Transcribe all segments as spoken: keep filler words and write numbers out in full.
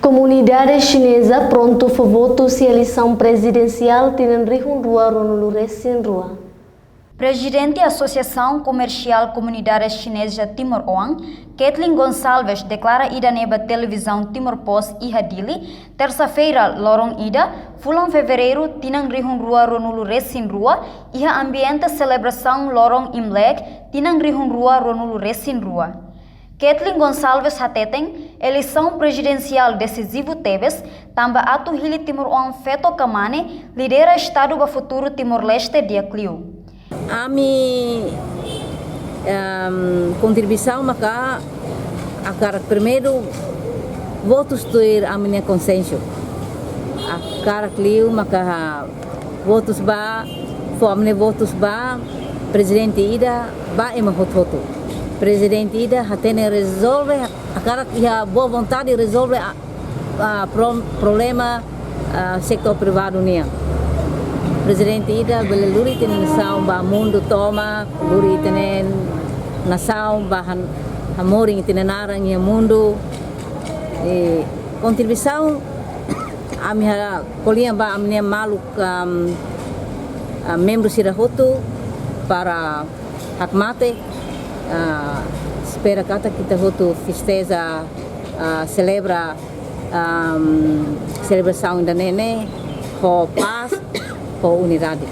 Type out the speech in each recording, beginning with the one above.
Komunidade xineza prontu fó votus iha eleisaun prezidensiál tinan rihun rua ruanulu resin rua. Prezidente Asosiasaun Komersiál Komunidade Xineza Timor-Oan, Kathleen Gonçalves, deklara ida-ne'e ba Televizaun Timor Post iha Dili, tersa-feira, loron ida, fulan Fevereiru, tinan rihun rua ruanulu resin rua, iha ambiente selebrasaun loron Imlek, tinan rihun rua ruanulu resin rua. Kathleen Gonçalves hateten, eleisaun prezidensiál desizivu tebes, tanba atu hili timoroan feto ka mane, lidera estadu ba futuru Timor-Leste di'ak liu. Ami, em, kontribuisaun maka hakarak primeiru votus tuir ami-nia konsensu. Hakarak liu maka votus ba, fó ami-nia votus ba prezidente ida ba ema hotu-hotu. Prezidente ida hatene rezolve, hakarak iha boa vontade rezolve a, a, pro-, problema, a, setór privadu nian. Prezidente ida bele lori ita-nia nasaun ba mundu tomak, lori ita-nia nasaun ba han-, hamorin ita-nia naran iha mundu. I kontribuisaun ami ha-, ko'alia ba ami-nia maluk, am, ah, membru sira hotu para hakmatek, ah, espera katak ita hotu festeja, ah, selebra, am, selebrasaun ida-ne'e ne'e ho pás, ho unidade.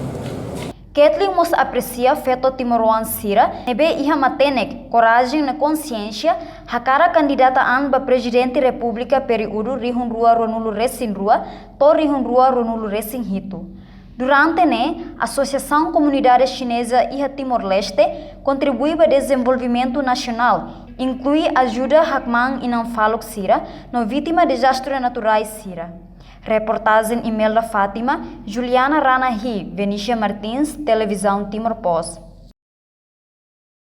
Kathleen mós apresia feto timoroan sira ne'ebé iha matenek, korajen no konsiénsia hakarak kandidata an ba Prezidente Repúblika períodu rihun rua ruanulu resin rua to'o rihun rua ruanulu resin hitu. Durante ne'e, Asosiasaun Komunidade Xineza iha Timor-Leste kontribui ba dezenvolvimentu nasionál, inklui ajuda hakmaan inan-faluk sira no vítima dezastre naturais sira. Reportajen Imelda Fátima, Juliana Rana Hi, Venícia Martins, Televizaun Timor Post.